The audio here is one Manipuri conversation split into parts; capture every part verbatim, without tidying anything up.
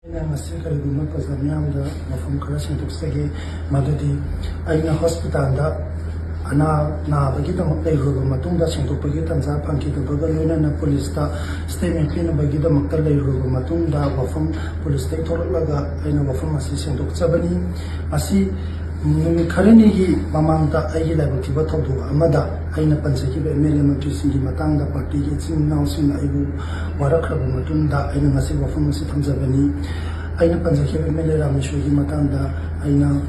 ꯑꯩꯅ ꯉꯁꯤ ꯀꯔꯤꯒꯨꯝꯕ ꯄ꯭ꯔꯖꯥ ꯃꯤꯌꯥꯝꯗ ꯋꯥꯐꯝ ꯈꯔ ꯁꯦꯡꯗꯣꯛꯆꯒꯦ꯫ ꯃꯗꯨꯗꯤ ꯑꯩꯅ ꯍꯣꯁꯄꯤꯇꯥꯜꯗ ꯑꯅꯥ ꯅꯥꯕꯒꯤꯗꯃꯛ ꯂꯩꯔꯨꯔꯕ ꯃꯇꯨꯡꯗ, ꯁꯦꯡꯗꯣꯛꯄꯒꯤ ꯇꯥꯟꯖꯥ ꯐꯪꯈꯤꯗꯕꯒ ꯂꯣꯏꯅꯅ ꯄꯨꯂꯤꯁꯇ ꯁ꯭ꯇꯦꯠꯃꯦꯟ ꯄꯤꯅꯕꯒꯤꯗꯃꯛꯇ ꯂꯩꯔꯨꯔꯕ ꯃꯇꯨꯡꯗ, ꯋꯥꯐꯝ ꯄꯨꯂꯤꯁꯇꯒꯤ ꯊꯣꯛꯂꯛꯂꯒ ꯑꯩꯅ ꯋꯥꯐꯝ ꯑꯁꯤ ꯁꯦꯡꯗꯣꯛꯆꯕꯅꯤ꯫ ꯃꯁꯤ ꯅꯨꯃꯤꯠ ꯈꯔꯅꯤꯒꯤ ꯃꯃꯥꯡꯗ ꯑꯩꯒꯤ ꯂꯥꯏꯕꯛ ꯊꯤꯕ ꯊꯧꯗꯣꯛ ꯑꯃꯗ ꯑꯩꯅ ꯄꯟꯖꯈꯤꯕ ꯑꯦꯝ ꯑꯦꯜ ꯑꯦ ꯃꯟꯇ꯭ꯔꯤꯁꯤꯡꯒꯤ ꯃꯇꯥꯡꯗ ꯄꯥꯔꯇꯤꯒꯤ ꯏꯆꯤꯟ ꯏꯅꯥꯎꯁꯤꯡꯅ ꯑꯩꯕꯨ ꯋꯥꯔꯛꯈ꯭ꯔꯕ ꯃꯇꯨꯡꯗ ꯑꯩꯅ ꯉꯁꯤ ꯋꯥꯐꯝ ꯑꯁꯤ ꯊꯝꯖꯕꯅꯤ꯫ ꯑꯩꯅ ꯄꯟꯖꯈꯤꯕ ꯑꯦꯝ ꯑꯦꯜ ꯑꯦ ꯔꯥꯃꯦꯁꯣꯔꯒꯤ ꯃꯇꯥꯡꯗ ꯑꯩꯅ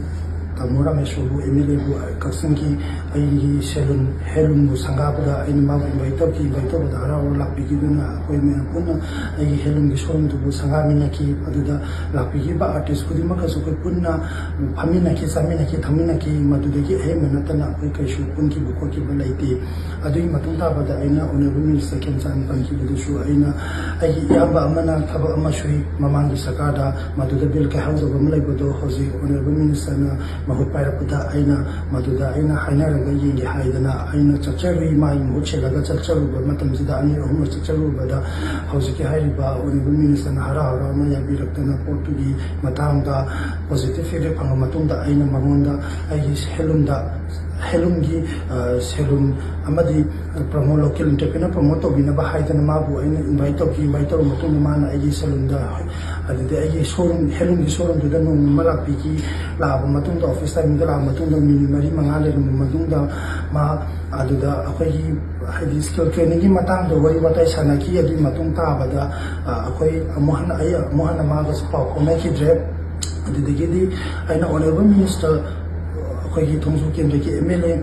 ꯇꯥꯃꯣ ꯔꯥꯃꯦꯁꯣꯔꯕꯨ, ꯑꯦꯝ ꯑꯦꯜ ꯑꯦꯕꯨ, ꯀꯛꯆꯤꯡꯒꯤ ꯑꯩꯒꯤ ꯁꯦꯂꯨꯟ, ꯍꯦꯟꯂꯨꯝꯕꯨ ꯁꯪꯒꯥꯕꯗ ꯑꯩꯅ ꯃꯥꯕꯨ ꯏꯟꯚꯥꯏꯠ ꯇꯧꯈꯤ꯫ ꯏꯟꯚꯥꯏꯠ ꯇꯧꯕꯗ ꯍꯔꯥꯎ ꯍꯔꯥꯎ ꯂꯥꯛꯄꯤꯈꯤꯗꯨꯅ ꯑꯩꯈꯣꯏ ꯃꯌꯥꯝ ꯄꯨꯟꯅ ꯑꯩꯒꯤ ꯍꯦꯟꯂꯨꯝꯒꯤ ꯁꯣꯔꯨꯝꯗꯨꯕꯨ ꯁꯪꯒꯥꯃꯤꯟꯅꯈꯤ꯫ ꯑꯗꯨꯗ ꯂꯥꯛꯄꯤꯈꯤꯕ ꯑꯥꯔꯇꯤꯁ ꯈꯨꯗꯤꯡꯃꯛꯀꯁꯨ ꯑꯩꯈꯣꯏ ꯄꯨꯟꯅ ꯐꯝꯃꯤꯟꯅꯈꯤ, ꯆꯥꯃꯤꯟꯅꯈꯤ, ꯊꯛꯃꯤꯟꯅꯈꯤ꯫ ꯃꯗꯨꯗꯒꯤ ꯑꯍꯦꯟꯕ ꯅꯠꯇꯅ ꯑꯩꯈꯣꯏ ꯀꯩꯁꯨ ꯄꯨꯟꯈꯤꯕ ꯈꯣꯠꯈꯤꯕ ꯂꯩꯇꯦ꯫ ꯑꯗꯨꯒꯤ ꯃꯇꯨꯡ ꯇꯥꯕꯗ ꯑꯩꯅ ꯑꯣꯅꯔꯦꯕꯜ ꯃꯤꯅꯤꯁꯇꯔ ꯈꯦꯝꯆꯥꯟ ꯄꯟꯈꯤꯕꯗꯨꯁꯨ ꯑꯩꯅ ꯑꯩꯒꯤ ꯏꯌꯥꯝꯕ ꯑꯃꯅ ꯊꯕꯛ ꯑꯃ ꯁꯨꯏ ꯃꯃꯥꯡꯒꯤ ꯁꯔꯀꯥꯔꯗ, ꯃꯗꯨꯗ ꯕꯤꯜ ꯀꯥꯏꯍꯧꯗꯕ ꯑꯃ ꯂꯩꯕꯗꯣ ꯍꯧꯖꯤꯛ ꯑꯣꯅꯔꯦꯕꯜ ꯃꯤꯅꯤꯁꯇꯔꯅ ꯃꯍꯨꯠ ꯄꯥꯏꯔꯛꯄꯗ ꯑꯩꯅ ꯃꯗꯨꯗ ꯑꯩꯅ ꯍꯥꯏꯅꯔꯒ ꯌꯦꯡꯒꯦ ꯍꯥꯏꯗꯅ ꯑꯩꯅ ꯆꯠꯆꯔꯨꯏ꯫ ꯃꯥꯒꯤ ꯃꯍꯨꯠ ꯁꯤꯜꯂꯒ ꯆꯠꯆꯔꯨꯕ ꯃꯇꯝꯁꯤꯗ, ꯑꯅꯤ ꯑꯍꯨꯝꯂꯛ ꯆꯠꯆꯔꯨꯕꯗ, ꯍꯧꯖꯤꯛꯀꯤ ꯍꯥꯏꯔꯤꯕ ꯑꯣꯅꯔꯦꯕꯜ ꯃꯤꯅꯤꯁꯇꯔꯅ ꯍꯔꯥꯎ ꯍꯔꯥꯎꯅ ꯌꯥꯕꯤꯔꯛꯇꯅ ꯄꯣꯠꯇꯨꯒꯤ ꯃꯇꯥꯡꯗ ꯄꯣꯖꯤꯇꯤꯚ ꯐꯤꯗꯕꯦꯛ ꯐꯪꯉ ꯃꯇꯨꯡꯗ ꯑꯩꯅ ꯃꯉꯣꯟꯗ ꯑꯩꯒꯤ ꯍꯦꯟꯂꯨꯝꯗ, ꯍꯦꯟꯂꯨꯝꯒꯤ, ꯑ, ꯁꯦꯂꯨꯟ ꯑꯃꯗꯤ ꯄ꯭ꯔꯃꯣꯠ, ꯂꯣꯀꯦꯜ ꯑꯦꯟꯇꯔꯄ꯭ꯔꯤꯅꯔ ꯄ꯭ꯔꯃꯣꯠ ꯇꯧꯕꯤꯅꯕ ꯍꯥꯏꯗꯅ ꯃꯥꯕꯨ ꯑꯩꯅ ꯏꯟꯚꯥꯏꯠ ꯇꯧꯈꯤ꯫ ꯏꯟꯚꯥꯏꯠ ꯇꯧꯔꯕ ꯃꯇꯨꯡꯗ ꯃꯥꯅ ꯑꯩꯒꯤ ꯁꯦꯂꯨꯟꯗ, ꯑꯗꯨꯗꯤ ꯑꯩꯒꯤ ꯁꯣꯔꯨꯝ, ꯍꯦꯟꯂꯨꯝꯒꯤ ꯁꯣꯔꯨꯝꯗꯨꯗ ꯅꯣꯡꯃ ꯑꯃ ꯂꯥꯛꯄꯤꯈꯤ꯫ ꯂꯥꯛꯑꯕ ꯃꯇꯨꯡꯗ, ꯑꯣꯐꯤꯁ ꯇꯥꯏꯃꯤꯡꯗ ꯂꯥꯛꯑꯕ ꯃꯇꯨꯡꯗ ꯃꯤꯅꯤꯠ ꯃꯔꯤ ꯃꯉꯥ ꯂꯩꯔꯝꯕ ꯃꯇꯨꯡꯗ ꯃꯥ ꯑꯗꯨꯗ ꯑꯩꯈꯣꯏꯒꯤ ꯍꯥꯏꯗꯤ ꯁ꯭ꯀꯤꯜ ꯇ꯭ꯔꯦꯅꯤꯡꯒꯤ ꯃꯇꯥꯡꯗ ꯋꯥꯔꯤ ꯋꯥꯇꯥꯏ ꯁꯥꯟꯅꯈꯤ꯫ ꯑꯗꯨꯒꯤ ꯃꯇꯨꯡ ꯇꯥꯕꯗ, ꯑ, ꯑꯩꯈꯣꯏ ꯑꯃꯨꯛ ꯍꯟꯅ, ꯑꯩ ꯑꯃꯨꯛ ꯍꯟꯅ ꯃꯥꯒꯁꯨ ꯄꯥꯎ ꯐꯥꯎꯅꯈꯤꯗ꯭ꯔꯦ꯫ ꯑꯗꯨꯗꯒꯤꯗꯤ ꯑꯩꯅ ꯑꯣꯅꯔꯦꯕꯜ ꯃꯤꯅꯤꯁꯇꯔ, ꯑꯩꯈꯣꯏꯒꯤ ꯊꯣꯡꯖꯨ ꯀꯦꯟꯗ꯭ꯔꯒꯤ ꯑꯦꯝ ꯑꯦꯜ ꯑꯦ,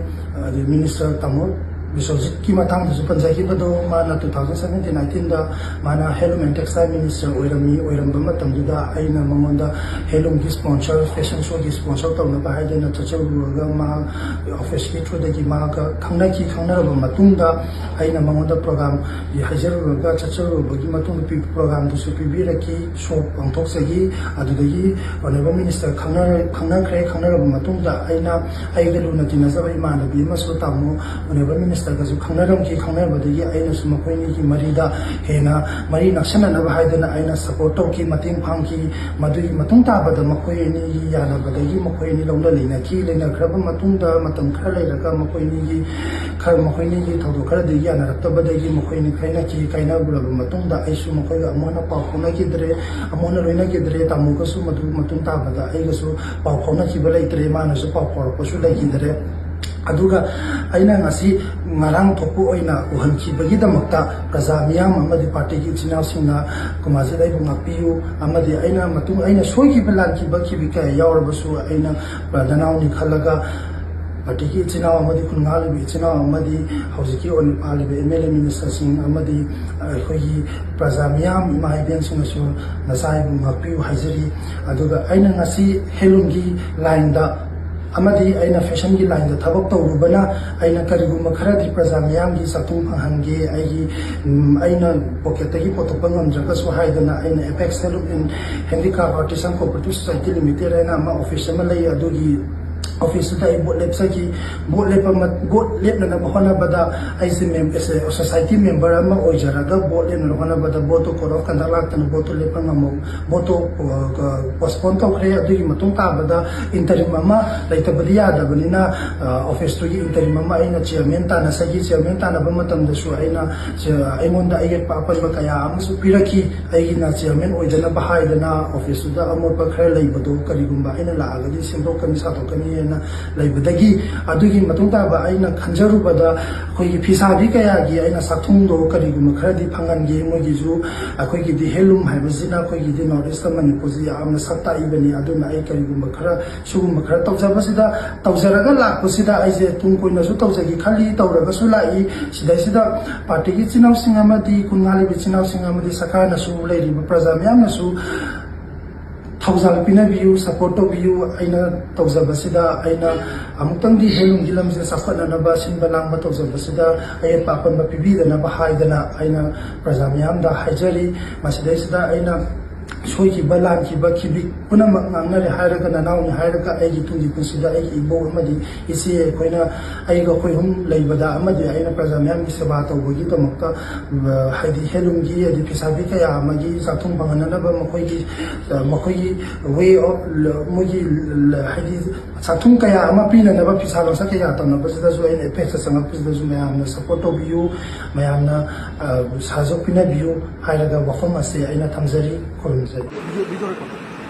ꯑꯗꯩ ꯃꯤꯅꯤꯁꯇꯔ ꯇꯥꯃꯣ ꯕꯤꯁ꯭ꯋꯖꯤꯠꯀꯤ ꯃꯇꯥꯡꯗꯁꯨ ꯄꯟꯖꯈꯤꯕꯗꯣ, ꯃꯥꯅ ꯇꯨ ꯊꯥꯎꯖꯟ ꯁꯕꯦꯟꯇꯤꯟ ꯑꯩꯇꯤꯟꯗ ꯃꯥꯅ ꯍꯦꯟꯂꯨꯝ ꯑꯦꯟ ꯇꯦꯛꯁꯇꯥꯏꯜ ꯃꯤꯅꯤꯁꯇꯔ ꯑꯣꯏꯔꯝꯃꯤ꯫ ꯑꯣꯏꯔꯝꯕ ꯃꯇꯝꯗꯨꯗ ꯑꯩꯅ ꯃꯉꯣꯟꯗ ꯍꯦꯟꯂꯨꯝꯒꯤ ꯁ꯭ꯄꯣꯟꯁꯔ, ꯐꯦꯁꯟ ꯁꯣꯒꯤ ꯁ꯭ꯄꯣꯟꯁꯔ ꯇꯧꯅꯕ ꯍꯥꯏꯗꯅ ꯆꯠꯆꯔꯨꯔꯒ, ꯃꯥ ꯑꯣꯐꯤꯁꯀꯤ ꯊ꯭ꯔꯨꯗꯒꯤ ꯃꯥꯒ ꯈꯪꯅꯈꯤ꯫ ꯈꯪꯅꯔꯕ ꯃꯇꯨꯡꯗ ꯑꯩꯅ ꯃꯉꯣꯟꯗ ꯄ꯭ꯔꯣꯒ꯭ꯔꯥꯝꯒꯤ ꯍꯥꯏꯖꯔꯨꯔꯒ, ꯆꯠꯆꯔꯨꯕꯒꯤ ꯃꯇꯨꯡꯗ ꯄꯤ-, ꯄ꯭ꯔꯣꯒ꯭ꯔꯥꯝꯗꯨꯁꯨ ꯄꯤꯕꯤꯔꯛꯈꯤ, ꯁꯣ ꯄꯥꯡꯊꯣꯛꯆꯈꯤ꯫ ꯑꯗꯨꯗꯒꯤ ꯑꯣꯅꯔꯦꯕꯜ ꯃꯤꯅꯤꯁꯇꯔ ꯈꯪꯅꯔꯦ-, ꯈꯪꯅꯈ꯭ꯔꯦ꯫ ꯈꯪꯅꯔꯕ ꯃꯇꯨꯡꯗ ꯑꯩꯅ ꯑꯩꯒ ꯂꯨꯅ ꯇꯤꯟꯅꯖꯕ ꯏꯃꯥꯟꯅꯕꯤ ꯑꯃꯁꯨ ꯇꯥꯃꯣ ꯑꯣꯅꯔꯦꯕꯜ ꯃꯤꯅꯤꯁꯇꯔ ꯒꯁꯨ ꯈꯪꯅꯔꯝꯈꯤ꯫ ꯈꯪꯅꯕꯗꯒꯤ ꯑꯩꯅꯁꯨ ꯃꯈꯣꯏ ꯑꯅꯤꯒꯤ ꯃꯔꯤꯗ ꯍꯦꯟꯅ ꯃꯔꯤ ꯅꯛꯁꯟꯅꯅꯕ ꯍꯥꯏꯗꯅ ꯑꯩꯅ ꯁꯄꯣꯔꯠ ꯇꯧꯈꯤ, ꯃꯇꯦꯡ ꯄꯥꯡꯈꯤ꯫ ꯃꯗꯨꯒꯤ ꯃꯇꯨꯡ ꯇꯥꯕꯗ ꯃꯈꯣꯏ ꯑꯅꯤꯒꯤ ꯌꯥꯅꯕꯗꯒꯤ ꯃꯈꯣꯏ ꯑꯅꯤ ꯂꯧꯅ ꯂꯩꯅꯈꯤ꯫ ꯂꯩꯅꯈ꯭ꯔꯕ ꯃꯇꯨꯡꯗ ꯃꯇꯝ ꯈꯔ ꯂꯩꯔꯒ ꯃꯈꯣꯏ ꯑꯅꯤꯒꯤ ꯈꯔ, ꯃꯈꯣꯏ ꯑꯅꯤꯒꯤ ꯊꯧꯗꯣꯛ ꯈꯔꯗꯒꯤ ꯌꯥꯅꯔꯛꯇꯕꯗꯒꯤ ꯃꯈꯣꯏ ꯑꯅꯤ ꯈꯥꯏꯅꯈꯤ꯫ ꯀꯥꯏꯅꯔꯕ ꯃꯇꯨꯡꯗ ꯑꯩꯁꯨ ꯃꯈꯣꯏꯒ ꯑꯃꯨꯛ ꯍꯟꯅ ꯄꯥꯎ ꯐꯥꯎꯅꯈꯤꯗ꯭ꯔꯦ, ꯑꯃꯨꯛ ꯍꯟꯅ ꯂꯣꯏꯅꯈꯤꯗ꯭ꯔꯦ꯫ ꯇꯥꯃꯣꯒꯁꯨ ꯃꯗꯨ ꯃꯇꯨꯡ ꯇꯥꯕꯗ ꯑꯩꯒꯁꯨ ꯄꯥꯎ ꯐꯥꯎꯅꯈꯤꯕ ꯂꯩꯇ꯭ꯔꯦ, ꯃꯥꯅꯁꯨ ꯄꯥꯎ ꯐꯥꯎꯔꯛꯄꯁꯨ ꯂꯩꯈꯤꯗ꯭ꯔꯦ꯫ ꯑꯗꯨꯒ ꯑꯩꯅ ꯉꯁꯤ ꯉꯔꯥꯡ ꯊꯣꯛꯄ ꯑꯣꯏꯅ ꯎꯍꯟꯈꯤꯕꯒꯤꯗꯃꯛꯇ ꯄ꯭ꯔꯖꯥ ꯃꯤꯌꯥꯝ ꯑꯃꯗꯤ ꯄꯥꯔꯇꯤꯒꯤ ꯏꯆꯤꯟ ꯏꯅꯥꯎꯁꯤꯡꯅ ꯀꯨꯃꯥꯖꯤꯠ ꯑꯩꯕꯨ ꯉꯥꯛꯄꯤꯌꯨ, ꯑꯃꯗꯤ ꯑꯩꯅ ꯃꯇꯨꯡ, ꯑꯩꯅ ꯁꯣꯏꯈꯤꯕ ꯂꯥꯟꯈꯤꯕ ꯈꯤꯕ ꯀꯌꯥ ꯌꯥꯎꯔꯕꯁꯨ ꯑꯩꯅ ꯅꯅꯥꯎꯅꯤ ꯈꯜꯂꯒ ꯄꯥꯔꯇꯤꯒꯤ ꯏꯆꯤꯟ ꯏꯅꯥꯎ ꯑꯃꯗꯤ ꯈꯨꯟꯉꯥꯛꯂꯤꯕ ꯏꯆꯤꯟ ꯏꯅꯥꯎ ꯑꯃꯗꯤ ꯍꯧꯖꯤꯛꯀꯤ ꯑꯣꯏꯅ ꯄꯥꯜꯂꯤꯕ ꯑꯦꯝ ꯑꯦꯜ ꯑꯦ ꯃꯤꯅꯤꯁꯇꯔꯁꯤꯡ ꯑꯃꯗꯤ ꯑꯩꯈꯣꯏꯒꯤ ꯄ꯭ꯔꯖꯥ ꯃꯤꯌꯥꯝ ꯏꯃꯥ ꯏꯕꯦꯟꯁꯤꯡꯅꯁꯨ ꯅꯆꯥ ꯑꯩꯕꯨ ꯉꯥꯛꯄꯤꯌꯨ ꯍꯥꯏꯖꯔꯤ꯫ ꯑꯗꯨꯒ ꯑꯩꯅ ꯉꯁꯤ ꯍꯦꯟꯂꯨꯝꯒꯤ ꯂꯥꯏꯟꯗ ꯑꯃꯗꯤ ꯑꯩꯅ ꯐꯦꯁꯟꯒꯤ ꯂꯥꯏꯟꯗ ꯊꯕꯛ ꯇꯧꯔꯨꯕꯅ ꯑꯩꯅ ꯀꯔꯤꯒꯨꯝꯕ ꯈꯔꯗꯤ ꯄ꯭ꯔꯖꯥ ꯃꯤꯌꯥꯝꯒꯤ ꯆꯥꯛꯊꯨꯡ ꯐꯪꯍꯟꯒꯦ, ꯑꯩꯒꯤ, ꯎꯝ, ꯑꯩꯅ ꯄꯣꯀꯦꯠꯇꯒꯤ ꯄꯨꯊꯣꯛꯄ ꯉꯝꯗ꯭ꯔꯒꯁꯨ ꯍꯥꯏꯗꯅ ꯑꯩꯅ Apex Handloom and Handicraft Artisan Cooperative Society Limited ꯍꯥꯏꯅ ꯑꯃ ꯑꯣꯐꯤꯁ ꯑꯃ ꯂꯩ, ꯑꯗꯨꯒꯤ ꯑꯣꯐꯤꯁꯇꯨꯗ ꯑꯩ ꯚꯣꯠ ꯂꯦꯞꯆꯈꯤ꯫ ꯚꯣꯠ ꯂꯦꯞꯄ ꯃ-, ꯚꯣꯠ ꯂꯦꯞꯅꯅꯕ ꯍꯣꯠꯅꯕꯗ ꯑꯩꯁꯦ ꯃꯦꯝ-, ꯑꯦꯁ-, ꯁꯣꯁꯥꯏꯇꯤ ꯃꯦꯝꯕꯔ ꯑꯃ ꯑꯣꯏꯖꯔꯒ ꯚꯣꯠ ꯂꯦꯞꯅꯅꯕ ꯍꯣꯠꯅꯕꯗ ꯚꯣꯠꯇꯣ code of conduct ꯂꯥꯛꯇꯅ ꯚꯣꯠꯇꯣ ꯂꯦꯞꯄ ꯉꯝꯍꯧ-, ꯚꯣꯠꯇꯣ, ꯑ, postpone ꯇꯧꯈ꯭ꯔꯦ꯫ ꯑꯗꯨꯒꯤ ꯃꯇꯨꯡ ꯇꯥꯕꯗ interim ꯑꯃ ꯂꯩꯇꯕꯗꯤ ꯌꯥꯗꯕꯅꯤꯅ, ꯑ, ꯑꯣꯐꯤꯁꯇꯨꯒꯤ interim ꯑꯃ ꯑꯩꯅ chairman ꯇꯥꯟꯅꯖꯈꯤ꯫ Chairman ꯇꯥꯟꯅꯕ ꯃꯇꯝꯗꯁꯨ ꯑꯩꯅ, ꯑ, ꯑꯩꯉꯣꯟꯗ ꯑꯌꯦꯠꯄ ꯑꯄꯟꯕ ꯀꯌꯥ ꯑꯃꯁꯨ ꯄꯤꯔꯛꯈꯤ꯫ ꯑꯩꯒꯤꯅ chairman ꯑꯣꯏꯗꯅꯕ ꯍꯥꯏꯗꯅ ꯑꯣꯐꯤꯁꯇꯨꯗ ꯑꯃꯣꯠꯄ ꯈꯔ ꯂꯩꯕꯗꯣ ꯀꯔꯤꯒꯨꯝꯕ ꯑꯩꯅ ꯂꯥꯛꯑꯒꯗꯤ ꯁꯦꯝꯗꯣꯛꯀꯅꯤ ꯁꯥꯗꯣꯛꯀꯅꯤ ꯍꯥꯏꯅ ꯂꯩꯕꯗꯒꯤ, ꯑꯗꯨꯒꯤ ꯃꯇꯨꯡ ꯇꯥꯕ ꯑꯩꯅ ꯈꯟꯖꯔꯨꯕꯗ ꯑꯩꯈꯣꯏꯒꯤ ꯐꯤꯁꯥꯕꯤ ꯀꯌꯥꯒꯤ ꯑꯩꯅ ꯆꯥꯛꯊꯨꯡꯗꯣ ꯀꯔꯤꯒꯨꯝꯕ ꯈꯔꯗꯤ ꯐꯪꯍꯟꯒꯦ꯫ ꯃꯣꯏꯒꯤꯁꯨ ꯑꯩꯈꯣꯏꯒꯤꯗꯤ handloom ꯍꯥꯏꯕꯁꯤꯅ ꯑꯩꯈꯣꯏꯒꯤꯗꯤ North East ꯃꯅꯤꯄꯨꯔꯁꯤ ꯌꯥꯝꯅ ꯁꯛ ꯇꯥꯛꯏꯕꯅꯤ꯫ ꯑꯗꯨꯅ ꯑꯩ ꯀꯔꯤꯒꯨꯝꯕ ꯈꯔ ꯁꯤꯒꯨꯝꯕ ꯈꯔ ꯇꯧꯖꯕꯁꯤꯗ, ꯇꯧꯖꯔꯒ ꯂꯥꯛꯄꯁꯤꯗ ꯑꯩꯁꯦ ꯇꯨꯡ ꯀꯣꯏꯅꯁꯨ ꯇꯧꯖꯒꯦ ꯈꯜꯂꯤ, ꯇꯧꯔꯒꯁꯨ ꯂꯥꯛꯏ꯫ ꯁꯤꯗꯩꯁꯤꯗ ꯄꯥꯔꯇꯤꯒꯤ ꯏꯆꯤꯟ ꯏꯅꯥꯎꯁꯤꯡ ꯑꯃꯗꯤ ꯈꯨꯟꯉꯥꯛꯂꯤꯕ ꯏꯆꯤꯟ ꯏꯅꯥꯎꯁꯤꯡ ꯑꯃꯗꯤ ꯁꯔꯀꯥꯔꯅꯁꯨ, ꯂꯩꯔꯤꯕ ꯄ꯭ꯔꯖꯥ ꯃꯌꯥꯝꯅꯁꯨ ꯊꯧꯖꯥꯜ ꯄꯤꯅꯕꯤꯌꯨ, support ꯇꯧꯕꯤꯌꯨ꯫ ꯑꯩꯅ ꯇꯧꯖꯕꯁꯤꯗ ꯑꯩꯅ ꯑꯃꯨꯛꯇꯪꯗꯤ handloomꯒꯤ ꯂꯝꯁꯤꯗ ꯆꯥꯎꯈꯠꯅꯅꯕ ꯁꯤꯟꯕ ꯂꯥꯡꯕ ꯇꯧꯖꯕꯁꯤꯗ ꯑꯌꯦꯠꯄ ꯑꯄꯟꯕ ꯄꯤꯕꯤꯗꯅꯕ ꯍꯥꯏꯗꯅ ꯑꯩꯅ ꯄ꯭ꯔꯖꯥ ꯃꯤꯌꯥꯝꯗ ꯍꯥꯏꯖꯔꯤ꯫ ꯃꯁꯤꯗꯩꯁꯤꯗ ꯑꯩꯅ ꯁꯣꯏꯈꯤꯕ, ꯂꯥꯟꯈꯤꯕ, ꯈꯤꯕꯤꯛ ꯄꯨꯝꯅꯃꯛ ꯉꯥꯡꯅꯔꯦ ꯍꯥꯏꯔꯒ, ꯅꯅꯥꯎꯅꯤ ꯍꯥꯏꯔꯒ, ꯑꯩꯒꯤ ꯇꯨꯡꯒꯤ ꯄꯨꯟꯁꯤꯗ ꯑꯩꯒꯤ ꯏꯕꯣꯛ ꯑꯃꯗꯤ ꯏꯆꯦ, ꯑꯩꯈꯣꯏꯅ, ꯑꯩꯒ ꯑꯩꯈꯣꯏ ꯑꯍꯨꯝ ꯂꯩꯕꯗ ꯑꯃꯗꯤ ꯑꯩꯅ ꯄ꯭ꯔꯖꯥ ꯃꯌꯥꯝꯒꯤ ꯁꯦꯕꯥ ꯇꯧꯕꯒꯤꯗꯃꯛꯇ, ꯑ, ꯍꯥꯏꯗꯤ ꯍꯦꯟꯂꯨꯝꯒꯤ, ꯍꯥꯏꯗꯤ ꯐꯤꯁꯥꯕꯤ ꯀꯌꯥ ꯑꯃꯒꯤ ꯆꯥꯛꯊꯨꯡ ꯐꯪꯍꯟꯅꯅꯕ ꯃꯈꯣꯏꯒꯤ, ꯑ, ꯃꯈꯣꯏꯒꯤ way of, ꯃꯣꯏꯒꯤ, ꯍꯥꯏꯗꯤ ꯆꯥꯛꯊꯨꯡ ꯀꯌꯥ ꯑꯃ ꯄꯤꯅꯅꯕ ꯐꯤꯁꯥ ꯂꯣꯟꯁꯥ ꯀꯌꯥ ꯇꯧꯅꯕꯁꯤꯗꯁꯨ, ꯑꯩꯅ ꯑꯦꯄꯦꯛꯁꯇ ꯆꯪꯉꯛꯄꯁꯤꯗꯁꯨ ꯃꯌꯥꯝꯅ support ꯇꯧꯕꯤꯌꯨ, ꯃꯌꯥꯝꯅ, ꯑ, ꯁꯍꯖꯣꯛ ꯄꯤꯅꯕꯤꯌꯨ ꯍꯥꯏꯔꯒ ꯋꯥꯐꯝ ꯑꯁꯤ ꯑꯩꯅ ꯊꯝꯖꯔꯤ꯫ ꯈꯨꯔꯨꯝꯖꯔꯤ꯫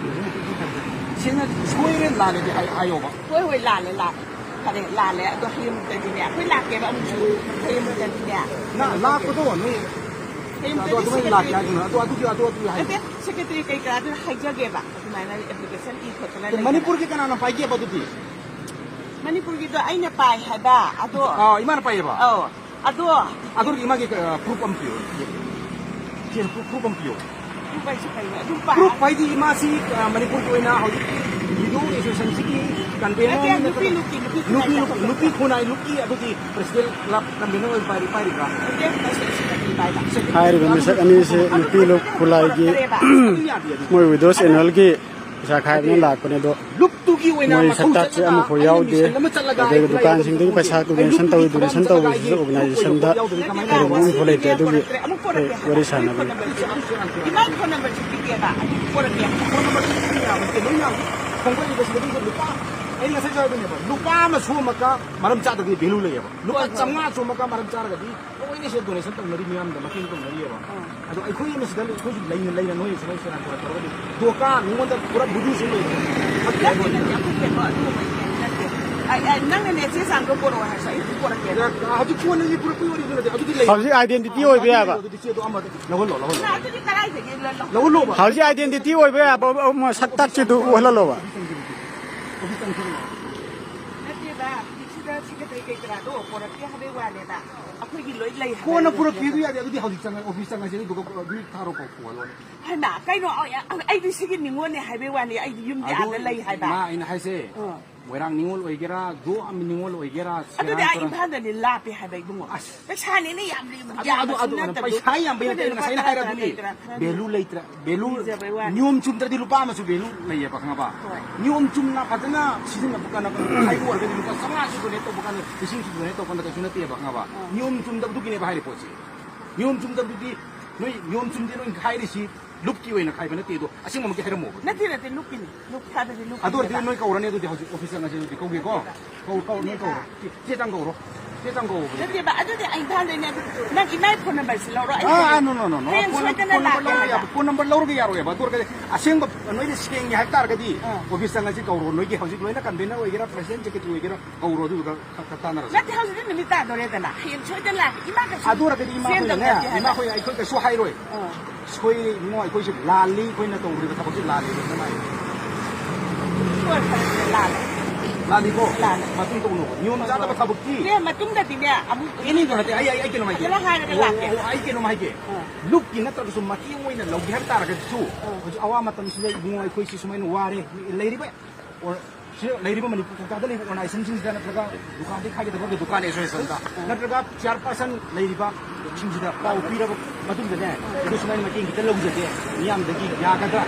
ꯁꯤꯅ ꯁꯣꯏꯔꯦ ꯂꯥꯜꯂꯦꯗꯤ ꯍꯥꯏ-, ꯍꯥꯏꯌꯣꯕ꯫ ꯍꯣꯏ, ꯍꯣꯏ, ꯂꯥꯜꯂꯦ, ꯂꯥꯜꯂꯦ꯫ ꯐꯔꯦ, ꯂꯥꯜꯂꯦ꯫ ꯑꯗꯣ ꯍꯌꯦꯡꯃꯨꯛꯇꯗꯤꯅꯦ, ꯑꯩꯈꯣꯏ ꯂꯥꯛꯀꯦꯕ ꯑꯃꯨꯛꯁꯨ꯫ ꯍꯌꯦꯡꯃꯨꯛꯇꯗꯤꯅꯦ꯫ ꯅ-, ꯂꯥꯛꯄꯗꯣ ꯅꯣꯏ ꯍꯌꯦꯡꯃꯨꯛꯇꯗꯤ ꯑꯗꯣ ꯑꯗꯨꯃꯥꯏꯅ ꯂꯥꯛꯀꯦ ꯍꯥꯏꯗꯨꯅ, ꯑꯗꯨ, ꯑꯗꯨꯒꯤ, ꯑꯗꯨ, ꯑꯗꯨ ꯍꯥꯏ-, ꯅꯠꯇꯦ, ꯁꯦꯀ꯭ꯔꯦꯇꯔꯤ ꯀꯩꯀꯥꯗꯨꯅ ꯍꯥꯏꯖꯒꯦꯕ꯫ ꯑꯗꯨꯃꯥꯏꯅ ꯑꯦꯄ꯭ꯂꯤꯀꯦꯁꯟ ꯏ ꯈꯣꯠꯇꯅ ꯑꯦ, ꯂꯩꯗꯅ꯫ ꯃꯅꯤꯄꯨꯔꯒꯤ ꯀꯅꯥꯅ ꯄꯥꯏꯒꯦꯕ ꯑꯗꯨꯗꯤ? ꯃꯅꯤꯄꯨꯔꯒꯤꯗꯣ ꯑꯩꯅ ꯄꯥꯏ ꯍꯥꯏꯕ, ꯑꯗꯣ꯫ ꯑꯥ, ꯏꯃꯥꯅ ꯄꯥꯏꯌꯦꯕ? ꯑꯧ, ꯑꯗꯣ꯫ ꯑꯗꯨꯒꯤ ꯃꯥꯒꯤ, ꯑ, proof ꯑꯃ ꯄꯤꯌꯨ꯫ ꯁꯤ proof, proof ꯑꯃ ꯄꯤꯌꯨ꯫ Proof ꯍꯥꯏꯁꯦ ꯀꯩꯅꯣ? ꯑꯗꯨꯝ ꯄꯥꯏ꯫ Proof ꯍꯥꯏꯗꯤ ꯃꯥꯁꯤ, ꯑ, ꯃꯅꯤꯄꯨꯔꯒꯤ ꯑꯣꯏꯅ ꯍꯧꯖꯤꯛꯀꯤ ꯚꯤꯗꯤꯑꯣ ꯑꯦꯁꯣꯁꯤꯌꯦꯁꯟꯁꯤꯒꯤ convener ꯅꯠꯇꯦ, ꯑꯣꯏꯅ ꯅꯨꯄꯤ ꯂꯨꯞꯀꯤ, ꯅꯨꯄꯤ ꯅꯨꯄꯤ ꯈꯨꯟꯅꯥꯏ ꯂꯨꯞ-, ꯂꯨꯞꯀꯤ ꯑꯗꯨꯒꯤ president club convener ꯑꯣꯏꯅ ꯄꯥꯏꯔꯤ-, ꯄꯥꯏꯔꯤꯕ꯭ꯔꯥ? ꯅꯠꯇꯦ, ꯑꯁ, ꯑꯁꯤ ꯅꯠꯇꯦ ꯄꯥꯏꯕ꯫ ꯁꯦ, ꯍꯥꯏꯔꯤꯕ ꯃꯤꯁꯛ ꯑꯅꯤꯁꯤ ꯑꯗꯨ ꯅꯨꯄꯤ ꯂꯨꯞ ꯈꯨꯂꯥꯏꯒꯤ ꯄꯨꯔꯛꯇ꯭ꯔꯦꯕ꯫ ꯑꯗꯨ ꯌꯥꯗꯦ, ꯑꯗꯨ ꯃꯣꯏ ꯋꯤꯗꯣꯁ ꯑꯦꯅꯨꯋꯦꯜꯒꯤ ꯄꯩꯁꯥ ꯈꯥꯏꯕꯅ ꯂꯥꯛꯄꯅꯦ, ꯑꯗꯣ ꯂꯨꯞꯇꯨꯒꯤ ꯑꯣꯏꯅ ꯃꯣꯏ ꯃꯊꯧ ꯁꯛꯇꯥꯛꯁꯦ ꯆꯠꯇꯅ ꯑꯃꯐꯥꯎ ꯑꯩꯅ ꯌꯥꯎꯗꯦ꯫ ꯃꯤꯁꯟ ꯑꯃ ꯆꯠꯂꯒ ꯑꯗꯨꯒ ꯑꯩ ꯈꯨꯠꯂꯥꯏ ꯑꯗꯨ ꯗꯨꯀꯥꯟꯁꯤꯡꯗꯒꯤ ꯄꯨꯊꯣꯛꯀꯦ꯫ ꯄꯩꯁꯥ ꯑꯩ donation ꯂꯨꯞꯇꯨꯒꯤ ꯇꯧꯏ, ꯊꯕꯛ ꯑꯃ donation ꯆꯠꯂꯒ ꯇꯧꯕꯁꯤꯁꯨ ꯑꯩ ꯂꯨꯞꯇꯨꯒꯤ organization ꯗ ꯑꯣꯏꯕ ꯄꯣꯠ ꯌꯥꯎꯗꯕ ꯀꯃꯥꯏꯅ ꯀꯔꯤꯒꯨꯝꯕ ꯌꯥꯎꯗꯣꯏꯅꯣ? ꯑꯃꯐꯥꯎ ꯂꯩꯇꯦ꯫ ꯑꯗꯨꯒꯤ ꯏꯃꯥꯒꯤ ꯐꯣꯟ ꯅꯝꯕꯔꯁꯦ ꯑꯩꯈꯣꯏ ꯋꯥꯔꯤ ꯁꯥꯟꯅꯕꯅꯤ꯫ ꯏꯃꯥꯒꯤ ꯐꯣꯟ ꯅꯝꯕꯔꯁꯦ ꯄꯤꯒꯦꯕ, ꯑꯗꯨ ꯄꯣꯔꯛꯀꯦ꯫ ꯐꯣꯟ ꯅꯝꯕꯔꯁꯦ ꯄꯤꯕ ꯌꯥꯕ ꯅꯠꯇꯦ, ꯂꯣꯏꯅ ꯍꯣꯡꯗꯣꯛꯏꯕꯁꯤꯗ ꯑꯗꯨꯝ ꯂꯨꯄꯥ, ꯑꯩꯅ ꯉꯁꯥꯏꯁꯨ ꯍꯥꯏꯕꯅꯦꯕ, ꯂꯨꯄꯥ ꯑꯃ ꯁꯣꯝꯃꯒ ꯃꯔꯝ ꯆꯥꯗꯕꯒꯤ value ꯂꯩꯌꯦꯕ꯫ ꯂꯨꯄꯥ ꯍꯣꯏ, ꯍꯣꯏ꯫ ꯆꯥꯝꯃꯉꯥ ꯁꯣꯝꯃꯒ ꯃꯔꯝ ꯆꯥꯔꯒꯗꯤ ꯂꯣꯏꯅ ꯁꯤꯗ donation ꯇꯧꯅꯔꯤ ꯃꯌꯥꯝꯗ ꯃꯇꯦꯡ ꯇꯧꯅꯔꯤꯑꯕ꯫ ꯑꯥ꯫ ꯑꯗꯣ ꯑꯩꯈꯣꯏ ꯑꯃ ꯁꯤꯗ ꯑꯩꯈꯣꯏꯁꯨ ꯂꯩꯅ ꯂꯩꯅ ꯅꯣꯏ ꯁꯨꯃꯥꯏ ꯁꯦꯔꯥꯟ ꯇꯨꯔꯥꯟ ꯇꯧꯔꯒꯗꯤ ꯗꯣꯀꯥ ꯃꯤꯉꯣꯟꯗ ꯄꯨꯔꯥ ꯕꯨꯗꯨꯁꯨ ꯂꯩꯕꯅꯦ꯫ ꯅꯠꯇꯦ, ꯅꯠꯇꯦ, ꯑꯩꯈꯣꯏ ꯀꯩꯅꯣ ꯑꯗꯨꯒꯨꯝꯕ ꯅꯠꯇꯦ꯫ ꯑꯩ, ꯑꯩ, ꯅꯪꯅꯅꯦ ꯆꯦ ꯆꯥꯡꯗꯣ ꯄꯣꯔꯛꯑꯣ ꯍꯥꯏꯔꯁꯨ ꯑꯩ ꯑꯗꯨꯝ ꯄꯣꯔꯛꯀꯦ꯫ ꯌꯥ-, ꯍꯧꯖꯤꯛ ꯀꯣꯟꯅꯒꯤ ꯄꯨꯔꯛꯄꯒꯤ ꯋꯥꯔꯤꯗꯨ ꯅꯠꯇꯦ, ꯑꯗꯨꯗꯤ ꯂꯩ꯫ ꯍꯧꯖꯤꯛ identity ꯑꯣꯏꯕ ꯌꯥꯕ꯫ ꯑꯗꯨꯗꯤ ꯆꯦꯗꯣ ꯑꯃꯗ ꯂꯧꯍꯜꯂꯣ, ꯂꯧꯍꯜꯂꯣ꯫ ꯅꯪ ꯑꯗꯨꯗꯤ ꯀꯗꯥꯏꯗꯒꯤ ꯂ-, ꯂꯧ-, ꯂꯧꯍꯜꯂꯣꯕ꯫ ꯍꯧꯖꯤꯛ identity ꯑꯣꯏꯕ ꯌꯥꯕ ꯑꯃ ꯁꯛꯇꯥꯛꯁꯤꯗꯨ ꯎꯍꯜꯍꯜꯂꯣꯕ꯫ ꯑꯣꯐꯤꯁ ꯆꯪꯁꯤꯜꯂꯣ꯫ ꯅꯠꯇꯦꯕ, ꯍꯧꯖꯤꯛꯁꯤꯗ ꯁꯦꯀ꯭ꯔꯦꯇꯔꯤ ꯀꯩ ꯀꯔꯥꯗꯣ ꯄꯣꯔꯛꯀꯦ ꯍꯥꯏꯕꯩ ꯋꯥꯅꯦꯕ꯫ ꯑꯩꯈꯣꯏꯒꯤ ꯂꯣꯏ ꯂꯩ ꯍꯥꯏꯕ ꯀꯣꯟꯅ ꯅꯠꯇꯦ꯫ ꯄꯨꯔꯛꯀꯦ ꯑꯗꯨ ꯌꯥꯗꯦ, ꯑꯗꯨꯗꯤ ꯍꯧꯖꯤꯛ ꯆꯪꯉ-, ꯑꯣꯐꯤꯁ ꯆꯪꯉꯁꯤ, ꯑꯗꯨꯗꯨꯒ ꯑꯗꯨ ꯊꯥꯔꯣ ꯀꯣ-, ꯀꯣꯜꯂꯣꯅꯦ꯫ ꯍꯩꯃꯥ, ꯀꯩꯅꯣ, ꯑꯩ, ꯑꯩꯗꯤ ꯁꯤꯒꯤ ꯅꯤꯉꯣꯜꯅꯦ ꯍꯥꯏꯕꯩ ꯋꯥꯅꯤ, ꯑꯩꯗꯤ ꯌꯨꯝꯗꯤ ꯑꯗꯨ ꯑꯥꯗ ꯂꯩ ꯍꯥꯏꯕ꯫ ꯃꯥ ꯑꯩꯅ ꯍꯥꯏꯁꯦ, ꯑꯥ꯫ ꯃꯣꯏꯔꯥꯡ ꯅꯤꯉꯣꯜ ꯑꯣꯏꯒꯦꯔꯥ, ꯒꯣꯋꯥ ꯅꯤꯉꯣꯜ ꯑꯣꯏꯒꯦꯔꯥ, ꯑꯗꯨꯗꯤ ꯁꯦꯔꯥꯟ ꯑꯥ ꯇꯨꯔꯥꯟ꯫ ꯏꯝꯐꯥꯜꯗꯗꯤ ꯂꯥꯞꯄꯦ ꯍꯥꯏꯕ ꯏꯕꯨꯡꯉꯣ꯫ ꯑꯁ꯫ ꯄꯩꯁꯥꯅꯤꯅ ꯌꯥꯝ ꯂꯩꯕ ꯑꯗꯨ ꯑꯗꯨ ꯑꯗꯨ ꯑꯗꯨ ꯄꯩꯁꯥ ꯌꯥꯝꯕꯩ ꯅꯠꯇꯦ, ꯉꯁꯥꯏꯅ ꯍꯥꯏꯔꯗꯨꯅꯤ꯫ ꯚꯦꯂꯨ ꯂꯩꯇ꯭ꯔꯦ, ꯚꯦꯂꯨ꯫ ꯅꯤꯖꯕꯩ ꯋꯥꯅꯤ꯫ ꯅꯤꯌꯣꯝ ꯆꯨꯝꯗ꯭ꯔꯗꯤ ꯂꯨꯄꯥ ꯑꯃꯁꯨ ꯚꯦꯂꯨ ꯂꯩꯌꯦꯕ, ꯈꯪꯉꯕ? ꯍꯣꯏ꯫ ꯅꯤꯌꯣꯝ ꯆꯨꯝꯅ ꯐꯖꯅ ꯁꯤꯖꯤꯟꯅꯕ ꯀꯥꯟꯗ, ꯍꯥꯏꯕ ꯑꯣꯏꯔꯒꯗꯤ ꯂꯨꯄꯥ ꯆꯥꯝꯃꯉꯥꯁꯨ ꯗꯣꯅꯦꯠ ꯇꯧꯕ ꯀꯥꯟꯗ, ꯂꯤꯁꯤꯡꯁꯨ ꯗꯣꯅꯦꯠ ꯇꯧꯕ ꯀꯥꯟꯗ ꯀꯩꯁꯨ ꯅꯠꯇꯦꯕ, ꯈꯪꯉꯕ? ꯑꯥ꯫ ꯅꯤꯌꯣꯝ ꯆꯨꯝꯗꯕꯗꯨꯒꯤꯅꯦꯕ ꯍꯥꯏꯔꯤ ꯄꯣꯠꯁꯦ꯫ ꯅꯤꯌꯣꯝ ꯆꯨꯝꯗꯕꯗꯨꯗꯤ ꯅꯣꯏ ꯅꯤꯌꯣꯝ ꯆꯨꯝꯗꯦ ꯅꯣꯏ ꯍꯥꯏꯔꯤꯁꯤ ꯂꯨꯞꯀꯤ ꯑꯣꯏꯅ ꯈꯥꯏꯕ ꯅꯠꯇꯦ ꯑꯗꯣ, ꯑꯁꯦꯡꯕꯃꯛꯀꯤ ꯍꯥꯏꯔꯝꯃꯣꯕ꯫ ꯅꯠꯇꯦ, ꯅꯠꯇꯦ, ꯂꯨꯞꯀꯤꯅꯤ꯫ ꯂꯨꯞ ꯊꯥꯗꯗꯤ ꯂꯨꯞꯀꯤꯅꯤ꯫ ꯑꯗꯨ ꯑꯣꯏꯔꯗꯤ ꯅꯣꯏ ꯀꯧꯔꯅꯤ, ꯑꯗꯨꯗꯤ ꯍꯧꯖꯤꯛ ꯑꯣꯐꯤꯁ ꯆꯪꯉꯁꯤ, ꯑꯗꯨꯗꯤ ꯀꯧꯒꯦꯀꯣ? ꯀꯧ, ꯀꯧ, ꯅꯣꯏ ꯀꯧꯔꯣ꯫ ꯆꯦ, ꯆꯦ ꯆꯥꯡ ꯀꯧꯔꯣ꯫ ꯆꯦ ꯆꯥꯡ ꯀꯧꯔꯣ꯫ ꯅꯠꯇꯦꯕ, ꯑꯗꯨꯗꯤ ꯑꯩ ꯏꯝꯐꯥꯜꯗꯩꯅꯦ꯫ ꯑꯗꯨ ꯅꯪ ꯏꯃꯥꯏ ꯐꯣꯟ ꯅꯝꯕꯔꯁꯤ ꯂꯧꯔꯣ꯫ ꯑꯩ ꯑꯥ, ꯑꯥ, ꯍꯌꯦꯡ no, no, no, no, no. ꯍꯌꯦꯡ ꯐꯣꯟ ꯅꯝꯕꯔ, ꯁꯣꯏꯗꯅ ꯐꯣꯟ ꯅꯝꯕꯔ ꯂꯥꯛꯀꯦ ꯂꯧꯔꯒ ꯍꯥꯏꯕ꯫ ꯌꯥꯕ, ꯐꯣꯟ ꯅꯝꯕꯔ ꯂꯧꯔꯒ ꯌꯥꯔꯣꯏꯕ꯫ ꯑꯗꯨ ꯑꯣꯏꯔꯒꯗꯤ ꯑꯁꯦꯡꯕ ꯅꯣꯏꯅ ꯁꯦꯡꯉꯦ ꯍꯥꯏꯕ ꯇꯥꯔꯒꯗꯤ ꯑꯥ꯫ ꯑꯣꯐꯤꯁ ꯆꯪꯉꯁꯤ, ꯀꯧꯔꯣ꯫ ꯅꯣꯏꯒꯤ ꯍꯧꯖꯤꯛ ꯂꯣꯏꯅ ꯀꯟꯚꯦꯅꯔ ꯑꯣꯏꯒꯦꯔꯥ, ꯄ꯭ꯔꯁꯤꯗꯦꯟꯠ, ꯁꯦꯀ꯭ꯔꯦꯇꯔꯤ ꯑꯣꯏꯒꯦꯔꯥ, ꯀꯧꯔꯣ, ꯑꯗꯨꯗꯨꯒ ꯈꯔ, ꯈꯔ ꯇꯥꯟꯅꯔꯁꯤ꯫ ꯅꯠꯇꯦ, ꯍꯧꯖꯤꯛꯇꯤ ꯅꯨꯃꯤꯠ ꯇꯥꯗꯣꯔꯦꯗꯅ꯫ ꯍꯌꯦꯡ ꯁꯣꯏꯗꯅ ꯂꯥꯛꯀꯦ꯫ ꯏꯃꯥ ꯀꯩꯁꯨ ꯑꯗꯨ ꯑꯣꯏꯔꯒꯗꯤ ꯏꯃꯥ ꯆꯦꯟꯗꯕ ꯍꯣꯏꯅꯅꯦ, ꯅꯠꯇꯦ ꯍꯥꯏꯕ꯫ ꯏꯃꯥ ꯍꯣꯏ ꯑꯩꯈꯣꯏ ꯀꯩꯁꯨ ꯍꯥꯏꯔꯣꯏ꯫ ꯑꯥ꯫ ꯁꯣꯏ, ꯏꯕꯨꯡꯉꯣ, ꯑꯩꯈꯣꯏꯁꯦ ꯂꯥꯜꯂꯤ, ꯑꯩꯈꯣꯏꯅ ꯇꯧꯔꯤꯕ ꯊꯕꯛꯁꯦ ꯂꯥꯜꯂꯤ, ꯏꯃꯥ꯫ ꯁꯣꯏ ꯐꯔꯦ, ꯂꯥꯜꯂꯦ꯫ ꯂꯥꯜꯂꯤꯀꯣ? ꯂꯥꯜꯂꯦ꯫ ꯃꯇꯨꯡ ꯇꯧꯅꯣꯕ꯫ ꯅꯤꯌꯣꯝ ꯆꯥꯗꯕ ꯊꯕꯛꯇꯤ ꯅꯦ, ꯃꯇꯨꯡꯗꯗꯤꯅꯦ ꯑꯃꯨꯛ ꯑꯦꯅꯤꯗꯣ ꯅꯠꯇꯦ꯫ ꯑꯩ, ꯑꯩ, ꯑꯩ ꯀꯩꯅꯣꯝ ꯍꯥꯏꯒꯦ꯫ ꯐꯖꯅ ꯍꯥꯏꯔꯒ ꯂꯥꯛꯀꯦ꯫ ꯑꯣ, ꯑꯣ, ꯑꯩ ꯀꯩꯅꯣꯝ ꯍꯥꯏꯒꯦ꯫ ꯑꯥ꯫ ꯂꯨꯞꯀꯤ ꯅꯠꯇ꯭ꯔꯒꯁꯨ ꯃꯇꯦꯡ ꯑꯣꯏꯅ ꯂꯧꯒꯦ ꯍꯥꯏꯕ ꯇꯥꯔꯒꯁꯨ, ꯑꯥ꯫ ꯍꯧꯖꯤꯛ ꯑꯋꯥ ꯃꯇꯝꯁꯤꯗ ꯏꯕꯨꯡꯉꯣ ꯑꯩꯈꯣꯏꯁꯤ ꯁꯨꯃꯥꯏꯅ ꯋꯥꯔꯦ, ꯂꯩꯔꯤꯕ, ꯑꯣ, ꯁꯤꯗ ꯂꯩꯔꯤꯕ ꯃꯅꯤꯄꯨꯔ ꯀꯧꯇꯥꯗ ꯂꯩꯕ ꯑꯣꯔꯒꯅꯥꯏꯖꯦꯁꯟꯁꯤꯡꯁꯤꯗ ꯅꯠꯇ꯭ꯔꯒ ꯗꯨꯀꯥꯟꯗꯒꯤ ꯈꯥꯏꯒꯗꯕ ꯗꯨꯀꯥꯟ ꯑꯦꯁꯣꯁꯤꯌꯦꯁꯟꯗ ꯅꯠꯇ꯭ꯔꯒ ꯆꯤꯌꯥꯔꯄꯥꯔꯁꯟ ꯂꯩꯔꯤꯕꯁꯤꯡꯁꯤꯗ ꯄꯥꯎ ꯄꯤꯔꯕ ꯃꯇꯨꯡꯗꯅꯦ, ꯑꯗꯨ ꯁꯨꯃꯥꯏꯅ ꯃꯇꯦꯡ ꯈꯤꯇ ꯂꯧꯖꯒꯦ, ꯃꯤꯌꯥꯝꯗꯒꯤ ꯌꯥꯒꯗ꯭ꯔꯥ?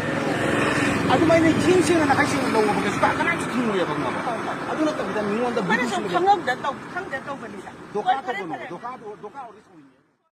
ꯑꯗꯨꯃꯥꯏꯅ ꯏꯁꯦꯡ ꯁꯦꯡꯅ ꯅꯥꯈꯩ ꯁꯦꯡꯅ ꯂꯧꯕ ꯀꯩꯁꯨ ꯀꯅꯥꯁꯨ ꯊꯤꯡꯉꯣꯏꯕ, ꯈꯪꯉꯕ? ꯑꯗꯨ ꯅꯠꯇꯕꯤꯗ ꯃꯤꯉꯣꯟꯗ ꯑꯩꯈꯣꯏꯅ ꯁꯨꯝ ꯕꯤꯗꯨꯁꯨ ꯈꯪꯍꯧꯗ ꯇꯧ-, ꯈꯪꯗ ꯇꯧꯕꯅꯤꯗ꯫ ꯗꯣꯀꯥ ꯍꯣꯏ, ꯐꯔꯦ, ꯇꯧꯒꯅꯨ, ꯐꯔꯦ꯫ ꯗꯣꯀꯥ, ꯗꯣꯀꯥ ꯑꯣꯏꯔꯗꯤ ꯁꯥꯎꯅꯤꯡꯉꯤ꯫